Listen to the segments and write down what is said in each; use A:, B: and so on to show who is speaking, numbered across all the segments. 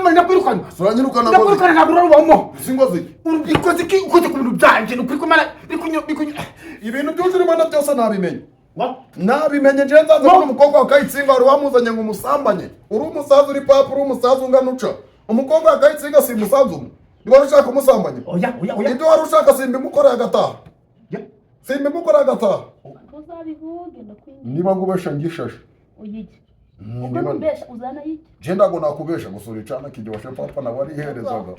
A: Kumara ndakwirukana.
B: Uranyirukana ngo
A: Ndakwirukana, ntabwo urarubamo.
B: Singozi iki?
A: Ubikoze iki? Ukoze ku bintu byanjye, ni ukuri kumara bikunyo.
B: Ibintu byose urimo na byose nabimenye.
A: Wa?
B: Nabimenye nje, nzaza kubona umukobwa wa Kayitsinga wari wamuzanye ngo umusambanye. Uri umusaza, uri papa, uri umusaza ungana uca. Umukobwa wa Kayitsinga si umusaza umwe niba wari ushaka umusambanye.
A: Oya, oya, oya.
B: Ibyo wari ushaka simbimukoreye agataha.
A: Ya.
B: Simbimukoreye agataha.
C: Ntuzabivuge, ndakwinginze.
B: Niba ngubesha ngishashe.
C: Uyijye ubwo numbesha uzanayijye.
B: Je ntabwo nakubesha, gusura icana kiryoshe, papa nawe ariherezaga.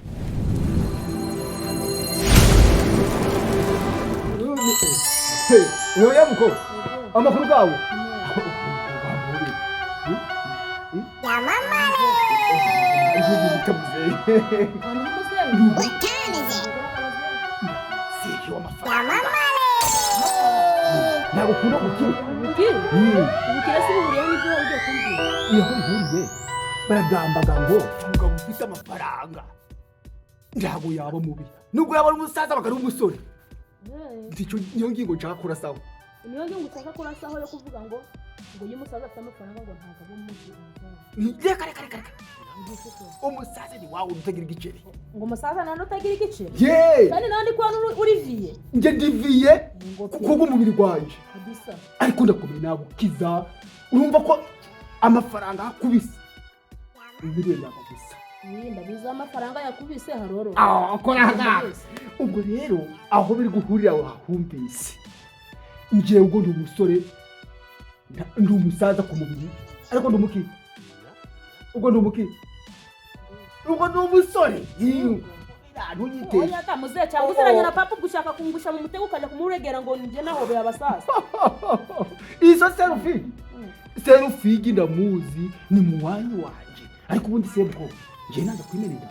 A: Oya muko, amakuru gawe? Ntabwo ukunda gukira.
C: Ubukire, ubukire si buhuriyeho n'ibyo wari ugiye kumbwira?
A: Iyo aho bihuriye, baragambaga ngo umugabo ufite amafaranga ntabwo yaba mubi, nubwo yaba ari umusaza aba ari umusore. Icyo niyo ngingo nshaka kurasaho.
C: Niyo ngingo ushaka kurasaho yo kuvuga ngo iyo umusaza afite amafaranga ngo ntabwo aba mubi?
A: Reka, reka, reka, reka. Umusaza ni wawe utagira igiceri.
C: Ngo umusaza nta n'utagira igiceri?
A: Ye.
C: Kandi nawe ndi kubona uri vieux.
A: Njye ndi vieux kubw'umubiri gwanjye.
C: Kabisa.
A: Ariko ndakomeye, nagukiza. Urumva ko amafaranga akubise miliyoni gusa.
C: Iyi ndabizi, amafaranga yakubise haroro.
A: Akora. Ubwo rero aho biri guhurira wahumvise. Njyewe ubwo ndi umusore, ndi umusaza ku mubiri, ariko ndi umukire. Ubwo ndi umukire, ubwo ndi umusore. Ntuyiteze.
C: Oya ta muzehe, cyangwa uziranye na papa, ubwo ushaka kungusha mu mutego ukajya kumuregera ngo njye nahobeye abasaza.
A: Izo selfie, selfie ndamuzi, ni muwanyi wanje. Ariko ubundi sebwo njye naza kwimenera.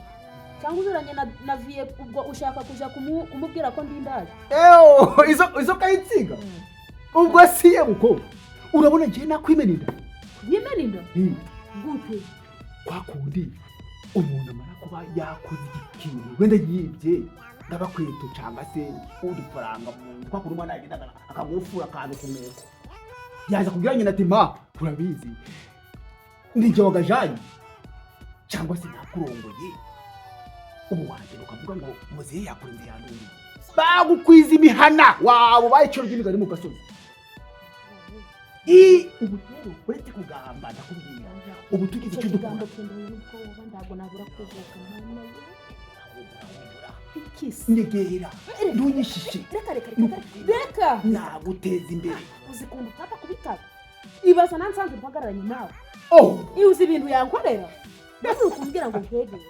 C: Cyangwa uziranye na vieux, ubwo ushaka kuja kumubwira ko ndi indaya?
A: Ewo, izo kayitsinga ubwo siye mukobwa, urabona njye nakwimenera.
C: Yimena inda?
A: Hmm.
C: Gute?
A: Kwa kundi umuntu amara kuba yakoze ikintu, wenda yibye ngabakweto cyangwa se udufaranga mu nzu, kwa kundi umwana yagenda akagufura akantu ku mweko, yaza kubwira nyina ati: "Ma, urabizi ninjye wagajanye cyangwa se nakurongoye." Ubu wagenda ukavuga ngo muzehe yakurinze yanduriye, bagukwiza imihana wabo bayiciro ry'imigani mu gasozi. Ubu rero uretse kugamba, ndakubwira ubu tugize
C: Icyo
A: icyo dukora.
C: kigambo kinduye n'ubwoba, ntabwo nabura kuvuka, mama we, ikisi.
A: Nyegera, ntunyishishe.
C: Reka, reka, reka, reka.
A: Naguteza imbere.
C: Uzi ukuntu papa kubitaba? Ibaza nansanze mpagararanye nawe.
A: Oh.
C: Iyo uzi ibintu yankorera, maze ukumbwira ngo nkwegere.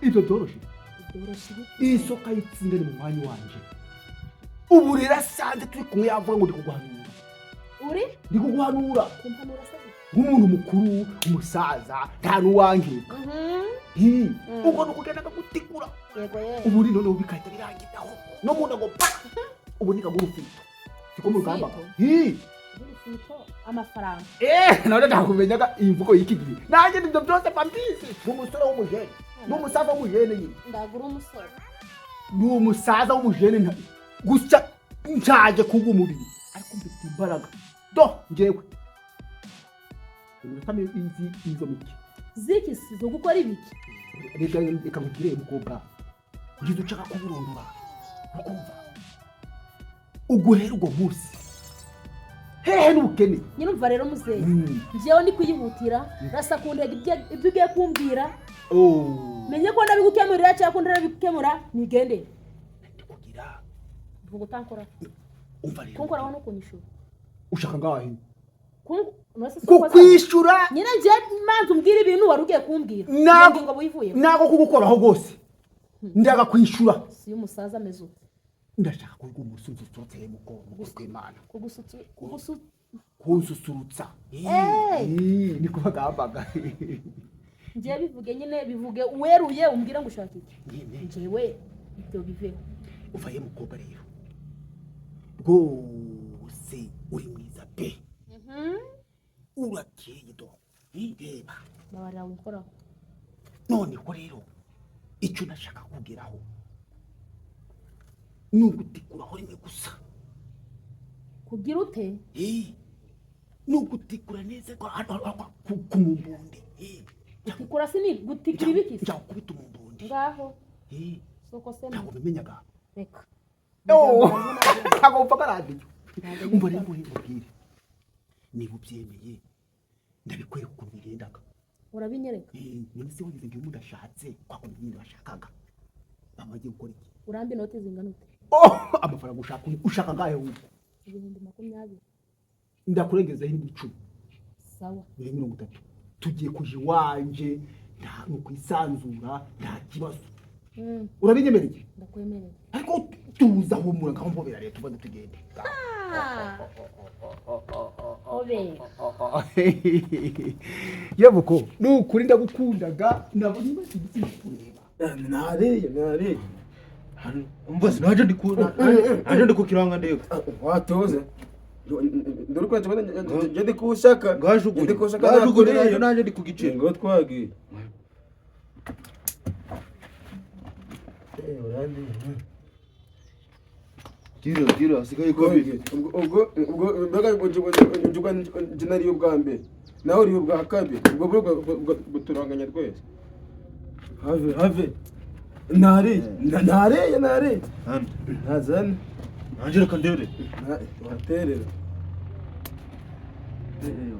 A: Ibyo byoroshye.
C: Byoroshye ibiki?
A: Isoka y'itsinda ni mu mwanya wanje. Ubu rero asanze turi kumwe, yavuga ngo ndi kuguhanura.
C: Uri?
A: Ndi kuguhanura.
C: Kumpanura se gute?
A: Nk'umuntu mukuru, umusaza, nta n'uwangika. Hi, ubwo ni ukugenda akagutikura.
C: Yego ye.
A: Ubu ni noneho bigahita birangiraho no mu nda ngo pa, ubu ni kagurufito siko mu rugamba.
C: Urufito?
A: Hi.
C: Urufito, amafaranga.
A: Nawe ndakumenyaga iyi mvugo y'iki gihe, nanjye nibyo byose mba mbizi. Ni umusore w'umujene, ni umusaza w'umujene nyine.
C: Ndagura umusore.
A: Ni umusaza w'umujene, gusa nshaje kubwa umubiri, ariko mfite imbaraga. Do njyewe iminota izi izo mike.
C: Ziki si zo gukora ibiki?
A: Reka, reka nkubwire mukobwa, ngize ushaka kuburundura, ukumva uguhera ubwo munsi hehe n'ubukene.
C: Nyine umva rero muzehe, njyewe ndi kuyihutira rasa ku ntego ibyo ugiye kumbwira.
A: Oh.
C: Menye ko ndabigukemurira cyangwa ko ndabigukemura nigendere.
A: Kugira
C: Mvuga utankora.
A: Umva rero.
C: Kunkoraho no kunyishura.
A: Ushaka ngahe?
C: None se si uko
A: Kukwishura.
C: Nyine njye manza umbwira ibintu wari ugiye kumbwira.
A: Ntabwo-
C: Iyo ngingo wivuyemo.
A: Ntabwo kugukoraho rwose, ndaga kwishura.
C: Si iyo umusaza ameze ute?
A: Ndashaka kuvuga umusuzi uturutse mu kw'Imana.
C: Kugusutsu kugusu
A: Kunsusurutsa.
C: Eh.
A: Niko bagambaga.
C: Njye bivuge nyine, bivuge weruye, umbwire ngo ushaka iki.
A: Nyine.
C: Njyewe ibyo biveho.
A: Uvaye mukobwa rero, rwose uri mwiza pe, urakeye do, reba.
C: Babarira winkoraho.
A: Noneho rero icyo nashaka kugeraho ni ugutikuraho rimwe gusa.
C: Kugira ute?
A: Ni ugutikura neza ku mumbundi.
C: Gutikura si ni gutikura ibiki se?
A: Nzakubita umumbundi.
C: Ngaho.
A: Eh,
C: Soko se.
A: ntabwo bimenyaga.
C: Reka.
A: Oh, ntabwo wumvaga radiyo. Umva rero nkubwire, niba ubyemeye ndabikwereka ukuntu bigendaga.
C: Urabinyereka?
A: Eh, none se wagize ngo iyo umuntu ashatse kwa kuntu nyine bashakaga baba bagiye gukora iki?
C: Urampa inoti zingana ute?
A: Oh, amafaranga ushaka, ushaka ngahe wumva?
C: 20,000.
A: Ndakurengezaho indi 10.
C: Sawa.
A: Biri 30. Tugiye kuja iwanje, nta ni ukwisanzura, nta kibazo. Urabinyemereye?
C: Ndakwemereye.
A: Ariko tuza, humura, ngaho mpobera rero tubanze tugende.
C: Obera.
A: Yebuko, ni ukuri ndagukundaga, nabonye imaze iminsi kureba.
D: Nariye, nariye.
E: Umva, naje ndi ku naje ndi ku kiranga ndego.
D: Watuze, nduri kwenje, nje ndi kushaka.
E: Ngajugunye.
D: Ndi kushaka.
E: Ngajugunye.
D: Nakuriye.
E: Naje ndi ku giciro.
D: Ngo twagiye. Eh, urandiye.
E: Tira, tira, hasigaye kabiri.
D: Ubwo mbega nje nariye ubwa mbere, nawe uriye ubwa kabiri, ubwo bwo buturanganya twese. Have, have, nariye, nariye, nariye.
E: Hano.
D: Ntazana.
E: Nanjye reka ndebe.
D: Waterera.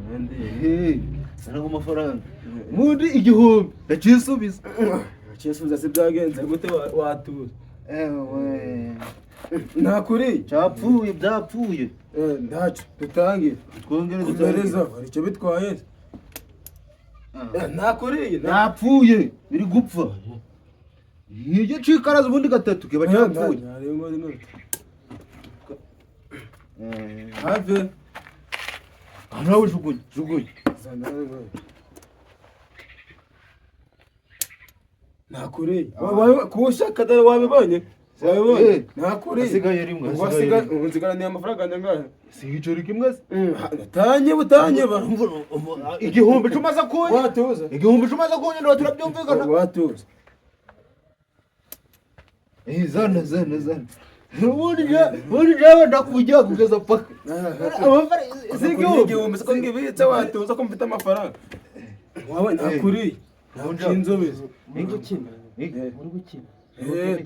D: Urandiye.
E: Hey, sana ku mafaranga mundi 1000 ndakisubiza.
D: Cyisubiza se byagenze gute? Watuza.
E: Ewe.
D: Ntakuriye.
E: Cyapfuye, byapfuye.
D: Ntacyo, dutange.
E: Twongere.
D: Komereza, hari icyo bitwaye? Ntakuriye.
E: Byapfuye, biri gupfa. Iyo cikaraza ubundi gatatu kiba cyapfuye.
D: Have.
E: Ah, nawe jugunye, jugunye.
D: Nakuriye kuwushaka, dore wabibonye, wabibonye. Nakuriye.
E: Hasigaye rimwe,
D: Ubwo
E: hasigaye rimwe.
D: ubu nsigaraniye amafaranga angahe?
E: Si igiceri kimwe se?
D: Tanye butanye ba.
E: 1000 umaze kunya.
D: Watuza.
E: 1000 umaze kunya, ndo turabyumvikana.
D: Watuza.
E: Eh, zana, zana, zana. Ubundi jewe ndakujya kugeza paka amafaranga si 1000.
D: 1000 siko ngibitse, watuza ko mfite amafaranga wawe. Nakuriye inzobe.
F: Muri gukina? Muri gukina?
D: Eh,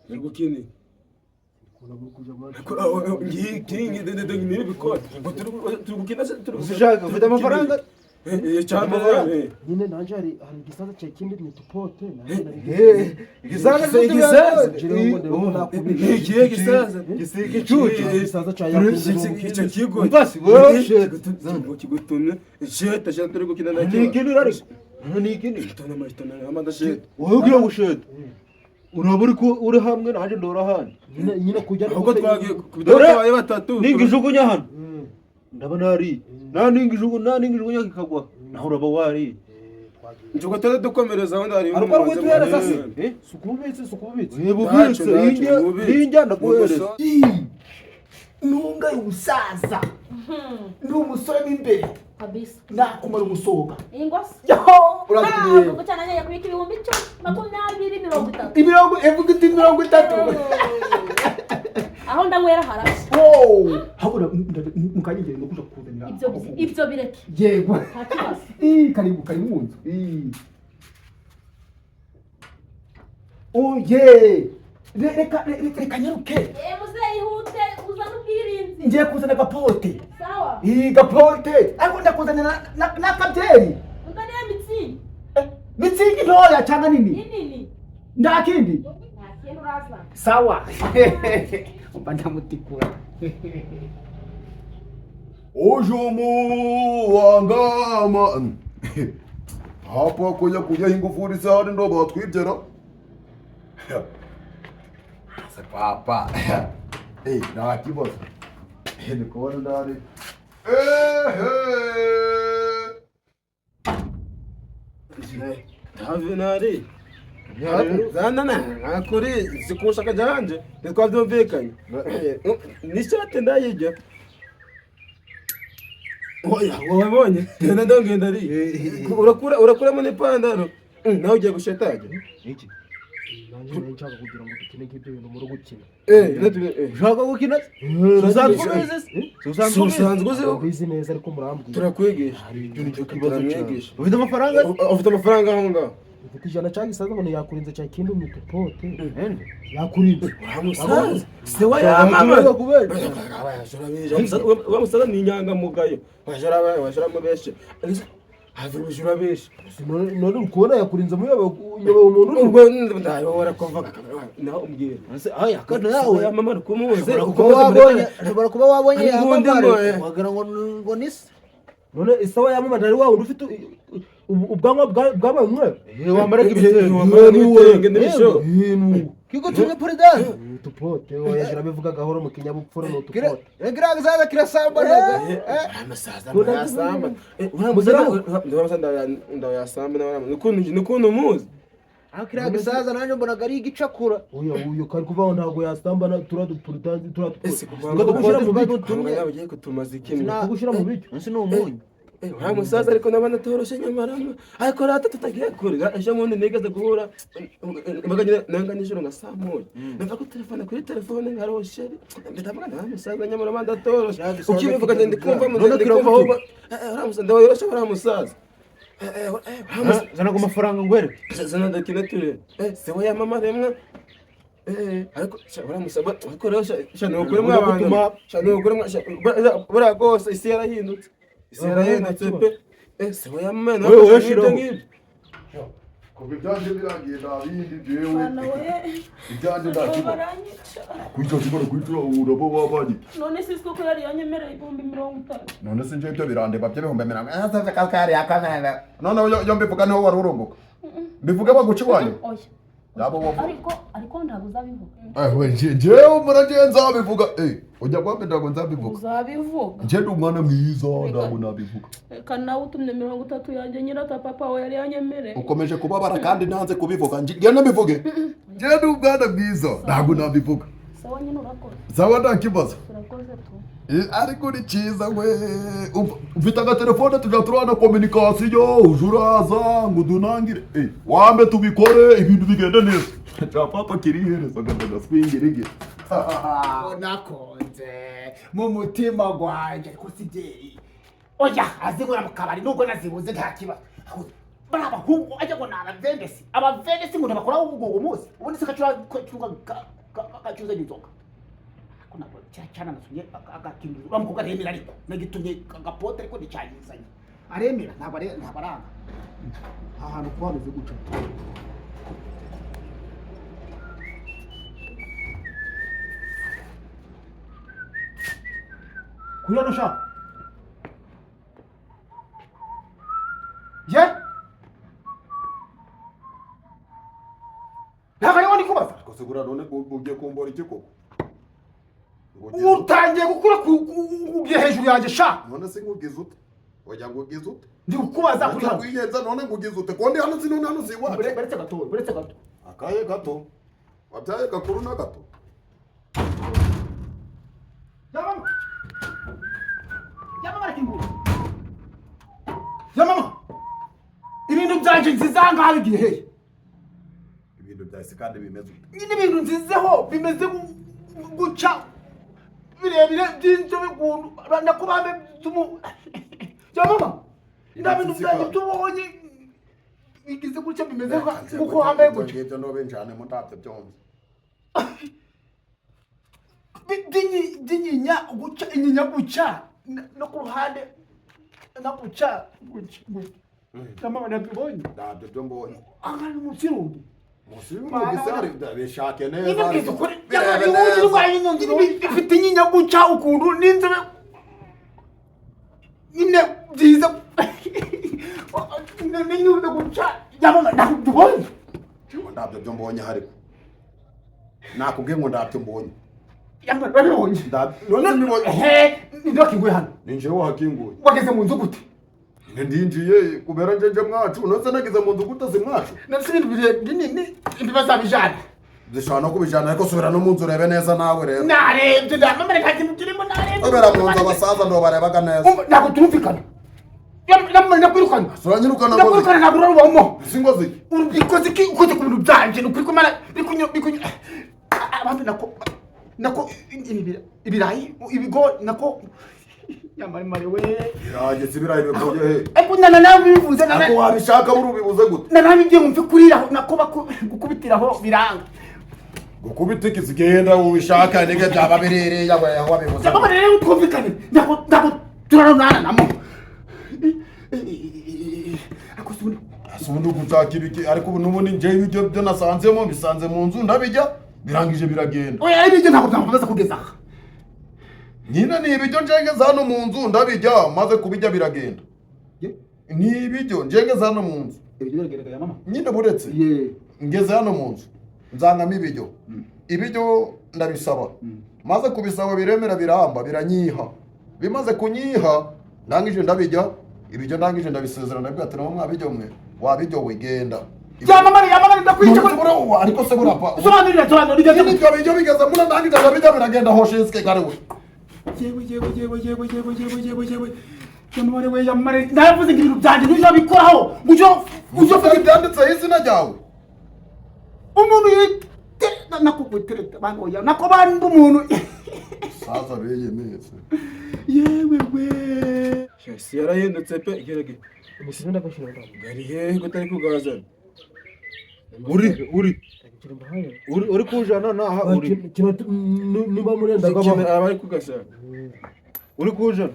D: turi gukina. Ngiyi bikora turi gukina se turi.
E: Ushaka ufite amafaranga?
D: Cyane.
F: Nyine nanjye hari igisaza cya kindi ni tupote nanjye nari.
E: Eh, igisaza.
D: Igisaza.
F: Igisaza.
D: Ni ikihe gisaza?
E: Gisiga icucu.
F: Igisaza cya yakunze.
D: Icyo kigo.
E: Umva si wowe shit.
D: Kigutumye sheta sheta, turi gukina na.
E: Ni ikindi ariko ni ikindi.
D: Amadasheta.
E: Wowe ugira ngo shit uraba uri uri hamwe nanjye ndora ahandi.
F: Nyine kujya.
D: Ahubwo twagiye
E: Dore,
D: twabaye batatu.
E: Ningijugunya hano ndaba nariye, nta ningijugunya kikagwa naho uraba wariye.
D: Njugo tuze dukomereza aho ndari.
E: Ariko ari gutuhereza se? Eh?
F: Sukubitse, sukubitse.
E: Niba ubitse injya ninjya ndaguhereza.
A: Ntungaye umusaza, ndi umusore mo imbere.
C: Kabisa.
A: Nakumara umusoga.
C: Ingwasi.
A: Yaho uraziye.
C: Ubwo cyane ngiye kubika 10,000, 20, 30.
A: Imirongo evuga iti 30.
C: Aho ndanywera harashya.
A: Wow, habura mukanyigere no kuja kukuzanira.
C: Ibyo bireke.
A: Yego.
C: Nta kibazo.
A: Ii, karibu, karibu mu nzu. Ii. Oye, reka reka nyaruke.
C: Eh, muzehe, ihute uzane ubwirinzi.
A: Ngiye kuzana gapote.
C: Sawa.
A: Ii, gapote, ariko ndakuzanira n'akabyeri.
C: Unzanire Mützig.
A: Mützig ntoya cyangwa nini?
C: Inini.
A: Nta kindi?
C: Nta kintu urazana.
A: Sawa, umva ndamutikura.
B: Ojomu wangama hapa kwenye kuja ingufuri zari ndo batwibyera se papa. Eh, nta kibazo. Eh, ndi kubona ndari ehe.
D: Have, nari zanana nakuri zikushaka janje, ntitwabyumvikanye n'ishati ndayijya. Oya, wabonye genda ndongenda ari urakura, urakuramo n'ipantaro nawe ugiye gushetaje.
E: Iki?
F: Nanjye nari nshaka kugira ngo dukine nk'ibyo bintu muri gukina.
E: Ushaka gukina usanzwe ubizi se? Usanzwe ubizi?
D: Usanzwe uzi?
F: Ubizi neza, ariko murambwira.
D: Turakwigisha.
E: Ibyo nicyo kibazo cyawe.
D: Turamwigisha.
E: Ufite amafaranga?
D: Ufite amafaranga aho ngaho?
F: Ufite 100 cyangwa isaza ngo yakurinze cya kindi umutupote.
E: Ende.
F: Yakurinze.
D: Uramusaza se wa
E: Ushaka
D: yamama.
E: kubera
D: Wa musaza ni inyangamugayo, wajara mubeshe have ubujura beshe.
F: None uri kubona yakurinze muyobe uyobewe umuntu uri
D: Ubwo ndayobora kuva naho umbwira.
E: Ese aya kana yawe
D: Yamama ari kumuzi.
E: ushobora kuba wabonye
D: Ari ubundi
E: yakamara
D: ngo, eh.
E: wagira ngo ngo ni se.
F: None isawa yamama ntari wa wundi ufite ubwanwa bwabaye umweru.
E: Wambara ibitenge.
D: Wambara n'ibitenge n'ibisho.
E: Kigutumye puridanse.
F: Utupote oya, jira bivuga gahoro mu kinyabupfura ni utupote.
E: Kiriya gisaza kirasambanaga.
D: Umusaza ndayasamba, uriya musaza ndayasamba n'ukuntu umuzi.
E: Aho kiriya gisaza nanjye mbonaga ari igicakura.
F: Oya, uyu kari kuvaho ntabwo yasambana turiya dupuridanse turiya
D: Ese
F: dupote tukagushyira mu biryo.
D: Bagiye kutumaza ikimwe.
F: Tukagushyira mu biryo.
E: Munsi ni umunyu.
D: Uriya musaza ariko nabona atoroshye nyamara, ariko rata tutagiye kure, ejo bundi nigeze guhura mbaga nyine nanga nijoro nka saa moya, numva ko telefone kuri telefone hariho chéri, ndavuga nta musaza nyamara abandi atoroshye ukibivuga ndi kumva
E: None
D: ndi kumva ahubwo uriya musaza ndabona uriya musaza. Uriya musaza.
E: Zana ku mafaranga ngwereke.
D: Zana ndakina ture se we yamama rimwe, ariko sha uriya musaza, ariko rero sha ni ukuri mw'abantu, sha ni ukuri buriya rwose isi yarahindutse, isi yarahindutse pe. Se we yamama nawe
E: Wewe
D: ibyo
E: shiraho.
D: ngibyo.
B: Kuva ibyanjye birangiye nta bindi jewe.
C: Bana we.
B: Ibyanjye nta kibazo.
C: Baranyica.
B: Kwica kibara kwica uraba wabanye.
C: None si koko yari yanyemereye 30,000?
B: None se njye ibyo birandeba by'30,000? Noneho iyo mbivuga niho wari urunguka, mbivuge baguca iwanyu.
C: Oya.
B: Yaba wowe.
C: Ariko ntabwo uzabivuga.
B: Ewe njyewe muragiye nzabivuga, ujya kwambe ntabwo nzabivuga.
C: Uzabivuga.
B: Njye ndi umwana mwiza, ntabwo nabivuga.
C: Reka nawe utumye 30 yanjye nyirata papa we yari yanyemereye.
B: Ukomeje kubabara kandi nanze kubivuga. Njye mbivuge, njye ndi umwana mwiza, ntabwo nabivuga.
C: Sawa nyine, urakoze.
B: Sawa, nta kibazo.
C: Urakoze tu.
B: Ariko ni cyiza we. Ufite agatelefone tujya turana communication, uje uraza ngo udunangire. Wambe tubikore ibintu bigende neza cya papa kirihereza gadagaswingirige.
A: Nakonze mu mutima gwanjye, ariko si jye. Oya, azibura mu kabari nubwo nazibuze nta kibazo. Bari abahungu ajya ngo ni abavendesi, abavendesi ngo ntibakora ubwo munsi ubundi se kacuruza inzoga. Ariko ntabwo cyana nasomye agakingirizo uriya mukobwa aremera, ariko nagitumye agapote ariko nticyagizanye aremera, ntabwo ntabwo aranga. Aha hantu kuba hameze gutya. Kuri hano sha ye, ntabwo ariho ndi kubaza.
B: Gusa buriya none ugiye kumbora iki koko?
A: Utangiye gukura ugiye hejuru yanjye sha.
B: None se ngugize ute? Oya, ngugize ute?
A: Ndi kukubaza kuri hano.
B: Kwiyenza none ngugize ute? Ko ndi hano, si none hano si iwacu?
A: Buretse gato, buretse gato.
B: Akaye gato wabyaye gakuru na gato.
A: Ya mama, ya mama, arakingura. Ya mama, ibintu byanjye nziza ngaha bigiye hehe?
B: Ibintu byahise kandi bimeze ute?
A: Nyine ibintu nzizeho bimeze guca birebire by'inzobe ukuntu nakubambe tumu. Ya mama, nta bintu byanjye tubonye bigize gutya bimeze nkuko wambaye gutya.
B: Ngibyo nobe njane mutabyo byombi.
A: By'inyinya guca, inyinya guca no ku ruhande na guca guca guca. Ya mama, nabibonye.
B: Ntabyo byo mbonye.
A: Ahantu munsi y'urugi.
B: Munsi y'urugi se hari? Bishake neza.
A: Nyine bwiza ukuri.
B: Birebe
A: Urugi
B: neza.
A: rwayo ifite inyinya guca ukuntu n'inzobe nyine byiza n'inyuze guca. Ya mama, ntabwo tubonye.
B: Ntabyo byo mbonye hariko nakubwiye ngo ntabyo mbonye.
A: Ya mama, urabibonye?
B: None mbibonye.
A: Ehe, ninde wakinguye hano?
B: Ninjiye wahakinguye.
A: Wageze mu nzu gute?
B: Ndinjiye kubera njenje mwacu, none se nageze mu nzu gute si mwacu?
A: Nari ibintu binini imbiba zabijana.
B: Zishobora no kubijana, ariko subira no mu nzu urebe neza nawe rero.
A: Narebye ndamamara, nta kintu kirimo, narebye.
B: Subira mu nzu, abasaza ndo barebaga neza.
A: Umva, ntabwo turumvikana. Ndakwirukana.
B: Uranyirukana ngo
A: Ndakwirukana, ntabwo urarubamo.
B: Singozi iki?
A: Ubikoze iki? Ukoze ku bintu byanjye, ni ukuri kumara bikunyo abandi nako ibirayi, ibigori nako nyamaremare we.
B: Ibirayi si ibirayi bikuye he?
A: Ariko nanabivuze.
B: Ntabwo wabishaka buri ubibuze gute?
A: Nanabibwiye ngo mve kuriraho nako gukubitiraho biranga.
B: Gukubita iki? Zigenda ubishaka nige byaba birere yawe aho wabibuze.
A: Cyangwa rero twumvikane, ntabwo turarunana namo. Ariko si ubundi
B: Ese ubundi gushaka ibiki? Ariko ubu n'ubundi njyewe ibyo byo nasanzemo bisanze mu nzu, ndabijya birangije biragenda.
A: Oya, ibyo ntabwo byakomeza kugeza aha.
B: Nyine ni ibiryo njengeza hano mu nzu, ndabijya, maze kubijya biragenda. Ni ibiryo njengeza hano mu nzu.
A: Ibyo biragaragara mama.
B: Nyine buretse
A: ye
B: ngeze hano mu nzu nzangamo ibiryo, ibiryo ndabisaba, maze kubisaba biremera biramba biranyiha, bimaze kunyiha ndangije ndabijya ibiryo, ndangije ndabisezera, ndabwira ati: "Naho mwabiryo mwe, wabiryo wigenda."
A: Yamamare, yamamare, ndakwica.
B: Ariko se burapa
A: Sobanurira, sobanurira.
B: Nyine ibyo biryo bigeze muri, ndangije ndabijya biragenda, hoshinzwe kare we.
A: Yewe, yewe, yewe, yewe, yewe, yewe, yewe, yewe, yamamare we, yamamare! Ndavuze ngo ibintu byanjye ntuzabikoraho ujyo ujyo.
B: Ufite byanditseho izina ryawe.
A: Umuntu yite nako gutereta bantu, oya, nako bandi umuntu.
B: Saza beyemetse.
A: Yewe we!
D: Si yarahindutse pe, gerage.
F: Umusizi ndagashira ndabo.
D: Gari hehe ko utari kugazana?
E: Uri uri kujana naha uri.
F: Niba murenda
D: Kina aba ari kugashaka.
E: Uri kujana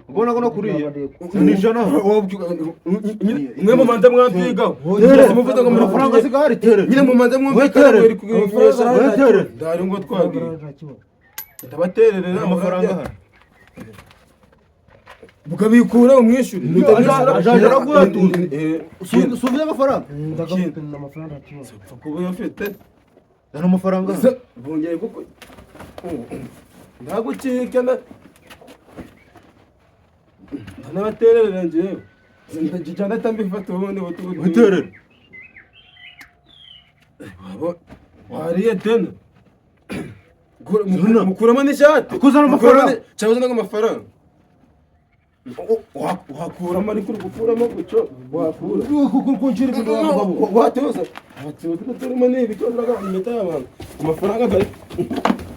E: ubona ko no kuriye ni ijana.
D: Mwe mumanza mwabyigaho. Muvuze ngo
E: Amafaranga asigaye tere.
D: Nyine mumanza mwumvikana.
E: Wetere.
D: Muri kugurisha.
E: Wetere.
D: Ndari ngo twagiye ndabatererera.
E: Amafaranga ahari.
D: Mukabikura umwishyure.
E: Ajaje araguhatuza. Subiza amafaranga.
F: Ndagafite amafaranga ntakibazo.
D: Kuba uyafite.
E: Zana amafaranga ahari.
D: Bongeye kuko ndagucika ndanabatererera njyewe njya ndahita ubundi butubutu.
E: Weterere.
D: Wariye tena mukuramo n'ishati.
E: Kuzana amafaranga.
D: Cyangwa uzana amafaranga wakuramo, ariko uri gukuramo gutyo wakura.
F: Kunshyira ibintu wa mugabo.
D: Watoza watoza turimo n'ibi cyo impeta y'abantu amafaranga bari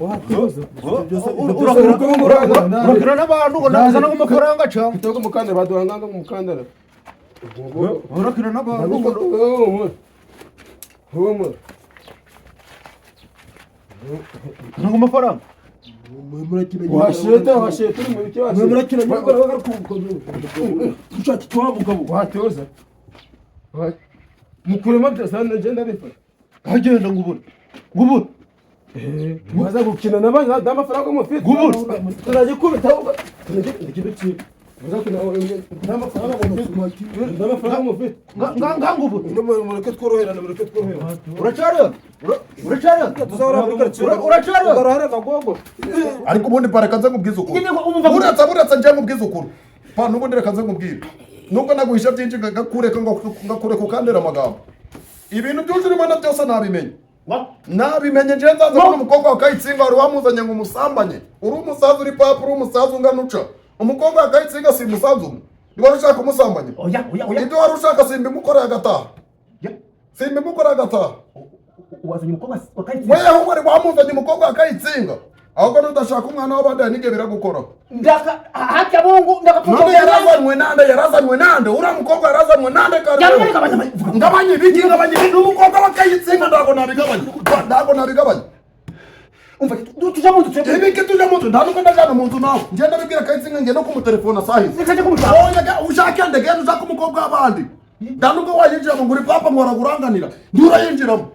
D: watoza.
E: Urakira n'abantu ngo nazana amafaranga ca.
D: Kitoko umukandara baduhanganga mu mukandara.
E: Urakira n'abantu ngo
D: Humura, humura.
E: Zana amafaranga.
D: Washeta, washeta, uri mu biki? Washeta.
F: Murakina ushaka icyo wa mugabo.
D: Watoza mukuremo byose hano ngenda bifata.
E: Agenda ngo ubure, ngo ubure.
D: Waza gukina n'amafaranga mufite.
E: Gubura.
D: Turajya kubita ahubwo turajya ikintu waza gukina n'amafaranga mufite, n'amafaranga mufite.
E: Nga ngo ubure.
D: Mureke tworoherane, mureke tworoherane.
E: Uracarira, uracarira.
D: Tuzahora muri karitsiye.
E: Uracarira.
D: Ugarahara akagogo.
B: Ariko ubundi pa, reka nze nkubwize ukuri.
A: Nyine ngo umva
B: Buretse, buretse njye nkubwize ukuri pa, n'ubundi reka nze nkubwire, nubwo naguhisha byinshi ngakureka ngakureka ukandera amagambo, ibintu byose urimo na byose nabimenye. Nabimenye njye, nzaza kubona umukobwa wa Kayitsinga wari wamuzanye ngo umusambanye. Uri umusaza, uri papa, uri umusaza ungana uca umukobwa wa Kayitsinga, si umusaza umwe niba wari ushaka umusambanye.
A: Oya, oya, oya.
B: Ibyo wari ushaka simbimukoreye agataha.
A: Ya.
B: Simbimukoreye agataha.
A: Wazanye umukobwa wa Kayitsinga?
B: We ahubwo wari wamuzanye umukobwa wa Kayitsinga, ahubwo nudashaka umwana w'abandi hari n'igihe biragukora.
A: Ndaka hajya bungu ndakapfuka.
B: None yarazanywe nande? Yarazanywe nande? Uriya mukobwa yarazanywe nande?
A: Yamare.
B: Kare.
A: Gabanya.
B: Ngabanye ibiki? Ngabanye ibiki? N'umukobwa wa Kayitsinga ntabwo nabigabanya, ntabwo nabigabanya.
A: Umva, tujya mu nzu twebwe.
B: Ibiki tujya mu nzu? Nta nubwo ndajyana mu nzu nawe, ngenda bibwira Kayitsinga, ngenda kumutelefona sahizi.
A: Reka njye kumushaka.
B: Oya, ushake ndegenda ushake umukobwa w'abandi, nta nubwo wayinjiramo ngo uri papa ngo waraguranganira, nturayinjiramo.